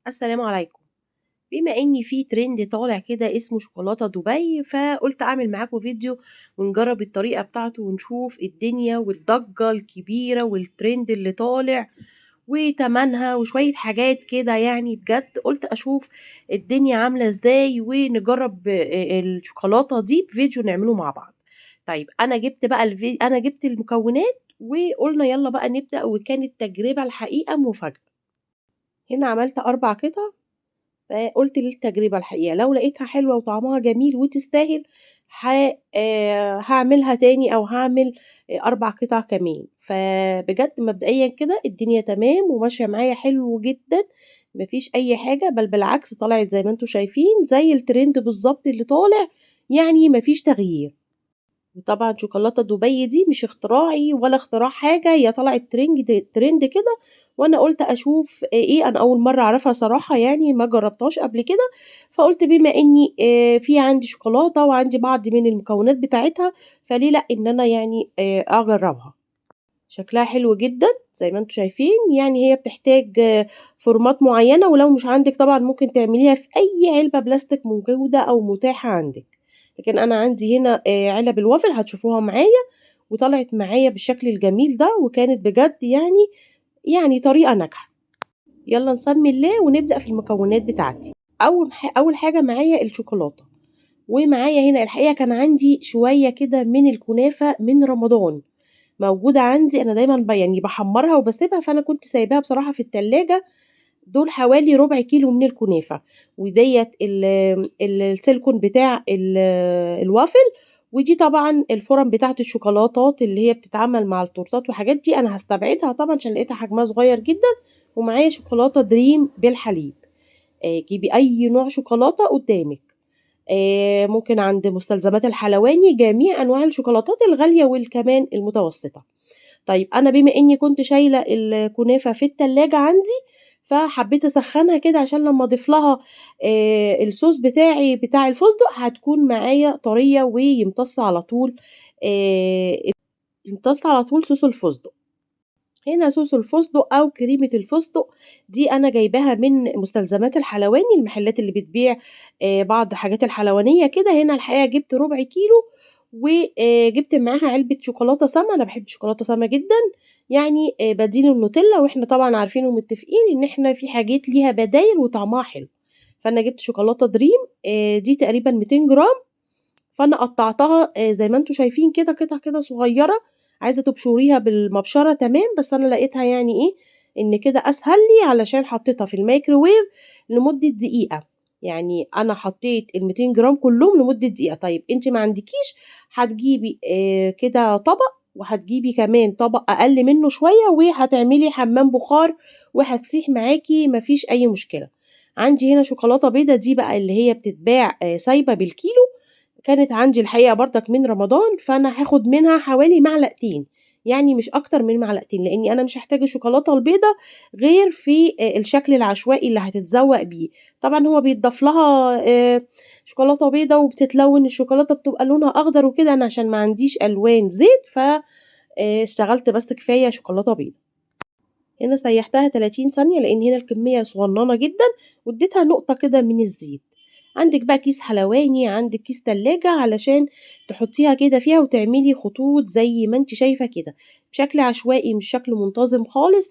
السلام عليكم. بما إن في ترند طالع كده اسمه شوكولاتة دبي، فقُلت أعمل معاكم فيديو ونجرّب الطريقة بتاعته ونشوف الدنيا والضجة الكبيرة والترند اللي طالع وتمنها وشوية حاجات كده، يعني بجد قُلت أشوف الدنيا عاملة إزاي ونجرّب الشوكولاتة دي بفيديو نعمله مع بعض. طيب أنا جِبت بقى أنا جِبت المكونات وقُلنا يالّا بقى نبدأ، وكانت تجربة الحقيقة مفاجأة. هنا عملت 4 قطع، فقُلت للتجربة الحقيقة لو لقيتها حلوة وطعمها جميل وتستاهل هاعملها تاني أو هاعمل 4 قطع كمان. فبجد مبدئيًا كده الدنيا تمام وماشية معايا حلو جدًا، ما فيش أي حاجة، بل بالعكس طلعت زي ما أنتم شايفين زي الترند بالضبط اللي طالع، يعني ما فيش تغيير. وطبعًا شوكولاتة دبي دي مش اختراعي ولا اختراع حاجة، هي طلعت ترند كده، وأنا قُلت أشوف إيه، أنا أول مرّة أعرفها صراحة، يعني ما جربتهاش قبل كده، فقُلت بما إني في عندي شوكولاتة وعندي بعض من المكونات بتاعتها، فليه لأ إن أنا أجربها. شكلها حلو جدًا زي ما أنتم شايفين، يعني هي بتحتاج فورمات معينة، ولو مش عندِك طبعًا ممكن تعمليها في أي علبة بلاستيك موجودة أو متاحة عندِك. لكن أنا عندي هنا علب الوافل هتشوفوها معايا، وطلعت معايا بالشكل الجميل ده، وكانت بجد يعني طريقة ناجحة. يلا نسمي الله ونبدأ في المكونات بتاعتي. أول حاجة معايا الشوكولاتة، ومعايا هنا الحقيقة كان عندي شوية كده من الكنافة من رمضان موجودة عندي، أنا دايماً بحمرها وبسيبها، فأنا كنت سايباها بصراحة في التلاجة. دول حوالي ربع كيلو من الكنافة، وديت السيليكون بتاع الوافل، ودي طبعاً الفرن بتاعت الشوكولاتات اللي هي بتتعمل مع التورتات وحاجات دي، أنا هستبعدها طبعاً عشان لقيتها حجمها صغير جداً. ومعايا شوكولاتة دريم بالحليب، جيبي أي نوع شوكولاتة قدامك، ممكن عند مستلزمات الحلواني جميع أنواع الشوكولاتات الغالية والكمان المتوسطة. طيب أنا بما إني كنت شايلة الكنافة في التلاجة عندي، فحبيت أسخنها كده عشان لما أضيف لها، الصوص بتاعي بتاع الفستق هتكون معايا طرية ويمتص على طول، يمتص على طول صوص الفستق. هنا صوص الفستق أو كريمة الفستق دي أنا جايباها من مستلزمات الحلواني، المحلات اللي بتبيع، بعض حاجات الحلوانية كده. هنا الحقيقة جبت ربع كيلو، وجبت معاها علبة شوكولاتة سما، أنا بحب شوكولاتة سما جداً، بديل النوتيلا، وإحنا طبعاً عارفين ومتفقين إن إحنا في حاجات ليها بدايل وطعمها حلو. فأنا جبت شوكولاتة دريم، دي تقريباً 200 جرام، فأنا قطعتها، زي ما انتم شايفين كده قطع كده صغيرة، عايزة تبشريها بالمبشرة تمام، بس أنا لقيتها إن كده أسهل لي علشان حطيتها في الميكروويف لمدة دقيقة، يعني أنا حطيت ال 200 جرام كلهم لمدة دقيقة. طيب أنتِ ما عندكيش، هتجيبي، كده طبق، وهتجيبي كمان طبق أقل منه شوية، وهتعملي حمام بخار وهتسيح معاكي مفيش أي مشكلة. عندي هنا شوكولاتة بيضة، دي بقى اللي هي بتتباع، سايبة بالكيلو، كانت عندي الحقيقة برضك من رمضان، فأنا هاخد منها حوالي معلقتين، يعني مش أكتر من معلقتين، لأني أنا مش هحتاج الشوكولاتة البيضة غير في، الشكل العشوائي اللي هتتذوق بيه. طبعاً هو بيتضاف لها، شوكولاتة بيضة وبتتلون الشوكولاتة بتبقى لونها أخضر وكده، أنا عشان ما عنديش ألوان زيت ف، اشتغلت بس كفاية شوكولاتة بيضة. هنا سيحتها تلاتين ثانية لأن هنا الكمية صغننة جداً، واديتها نقطة كده من الزيت. عندك بقى كيس حلواني، عندك كيس تلاجة، علشان تحطيها كده فيها وتعملي خطوط زي ما انت شايفة كده بشكل عشوائي، مش شكل منتظم خالص.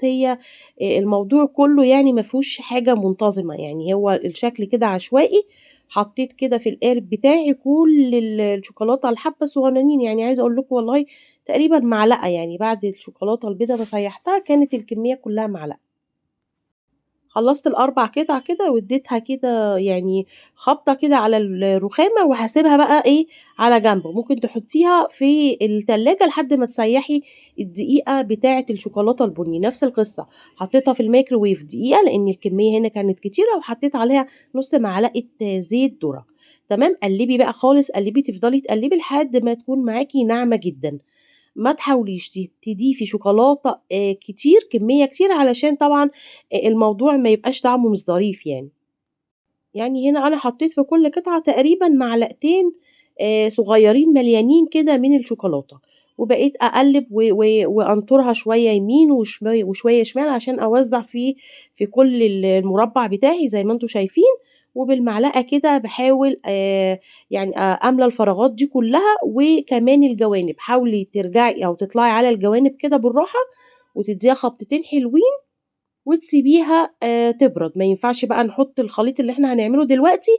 الموضوع كله ما فيهوش حاجة منتظمة، هو الشكل كده عشوائي. حطيت كده في القالب بتاعي كل الشوكولاتة الحبة الصغننين، عايزة أقول لكم والله تقريبا معلقة، بعد الشوكولاتة البيضة ما سيحتها كانت الكمية كلها معلقة. خلصت الأربع قطع كده واديتها كده خبطة كده على الرخامة، وهسيبها بقى على جنب. ممكن تحطيها في التلاجة لحد ما تسيحي الدقيقة بتاعة الشوكولاتة البني. نفس القصة، حطيتها في الميكروويف دقيقة لأن الكمية هنا كانت كتيرة، وحطيت عليها نص معلقة زيت ذرة. تمام، قلبي بقى خالص، قلبي، تفضلي تقلبي لحد ما تكون معاكي ناعمة جدا. ما تحاوليش تضيفي شوكولاتة، كتير، كمية كتير، علشان طبعاً، الموضوع ما يبقاش طعمه مش ظريف. هنا أنا حطيت في كل قطعة تقريباً معلقتين، صغيرين مليانين كده من الشوكولاتة، وبقيت أقلب و و وأنطرها شوية يمين وشوية شمال عشان أوزع في كل المربع بتاعي زي ما أنتم شايفين، وبالمعلقة كده باحاول يعني أملى الفراغات دي كلها، وكمان الجوانب. حاولي ترجعي أو تطلعي على الجوانب كده بالراحة وتديها خبطتين حلوين وتسيبيها تبرد. ما ينفعش بقى نحط الخليط اللي إحنا هنعمله دلوقتي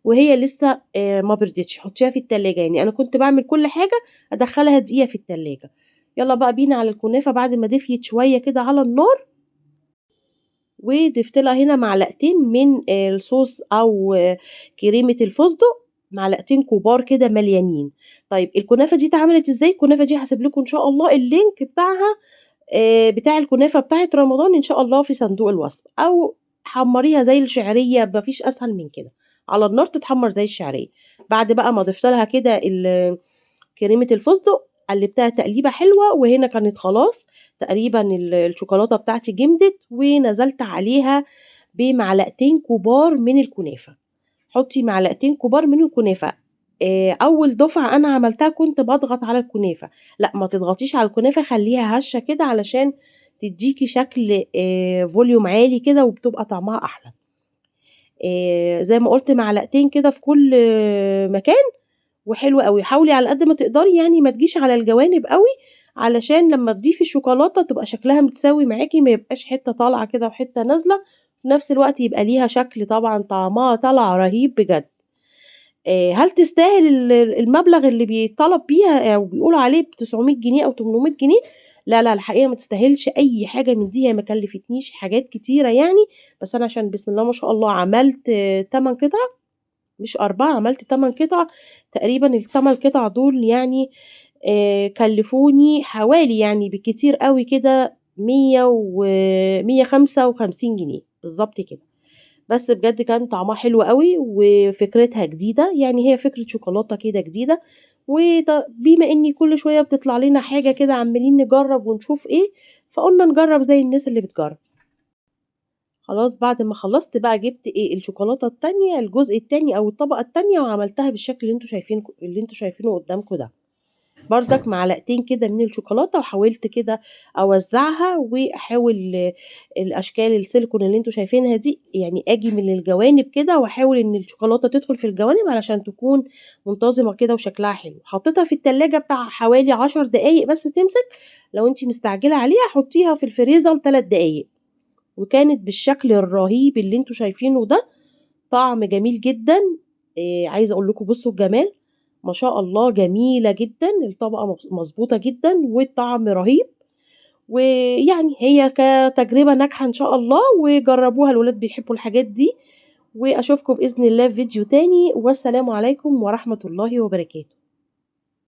وهي لسه ما بردتش، حطيها في التلاجة. يعني أنا كنت بعمل كل حاجة أدخلها دقيقة في التلاجة. يلا بقى بينا على الكنافة بعد ما دفيت شوية كده على النار، وضفت لها هنا معلقتين من الصوص أو كريمة الفستق، معلقتين كبار كده مليانين. طيب الكنافة دي اتعملت إزاي؟ الكنافة دي هسيب لكم إن شاء الله ال link بتاعها بتاع الكنافة بتاعة رمضان إن شاء الله في صندوق الوصف، أو حمريها زي الشعرية، مفيش أسهل من كده، على النار تتحمر زي الشعرية. بعد بقى ما ضفت لها كده كريمة الفستق قلبتها تقليبة حلوة، وهنا كانت خلاص تقريبا الشوكولاتة بتاعتي جمدت، ونزلت عليها بمعلقتين كبار من الكنافة. حطي معلقتين كبار من الكنافة. أول دفعة أنا عملتها كنت بضغط على الكنافة، لا ما تضغطيش على الكنافة، خليها هشة كده علشان تديكي شكل volume عالي كده وبتبقى طعمها أحلى. زي ما قلت معلقتين كده في كل مكان، وحلو قوي. حاولي على قد ما تقدري يعني ما تجيش على الجوانب قوي، علشان لما تضيفي الشوكولاتة تبقى شكلها متساوي معاكي، ما يبقاش حتة طالعة كده وحتة نازلة، في نفس الوقت يبقى ليها شكل. طبعا طعمها طلع رهيب بجد. هل تستاهل المبلغ اللي بيطلب بيها أو بيقولوا عليه ب 900 جنيه أو 800 جنيه؟ لا لا، الحقيقة ما تستاهلش أي حاجة من دي، هي ما كلفتنيش حاجات كتيرة يعني، بس أنا عشان بسم الله ما شاء الله عملت 8 قطع مش 4، عملت 8 قطع تقريباً. التمن قطع دول كلفوني حوالي بالكتير قوي كده مية و مية خمسة وخمسين جنيه بالظبط كده. بس بجد كان طعمها حلو قوي وفكرتها جديدة، يعني هي فكرة شوكولاتة كده جديدة، وبما إني كل شوية بتطلع لنا حاجة كده عمالين نجرب ونشوف إيه، فقلنا نجرب زي الناس اللي بتجرب. خلاص بعد ما خلصت بقى جبت إيه الشوكولاتة التانية، الجزء التاني أو الطبقة التانية، وعملتها بالشكل اللي انتوا شايفينه قدامكم ده. بردك معلقتين كده من الشوكولاتة، وحاولت كده أوزعها، وأحاول الأشكال السيليكون اللي انتوا شايفينها دي، أجي من الجوانب كده وأحاول إن الشوكولاتة تدخل في الجوانب علشان تكون منتظمة كده وشكلها حلو. حطيتها في التلاجة بتاع حوالي 10 دقايق بس تمسك، لو انتي مستعجلة عليها حطيها في الفريزر 3 دقايق، وكانت بالشكل الرهيب اللي انتوا شايفينه ده. طعم جميل جدا. عايزة أقول لكم بصوا الجمال ما شاء الله، جميلة جدا، الطبقة مظبوطة جدا والطعم رهيب. ويعني هي كتجربة ناجحة إن شاء الله، وجربوها، الولاد بيحبوا الحاجات دي. وأشوفكم بإذن الله في فيديو تاني، والسلام عليكم ورحمة الله وبركاته.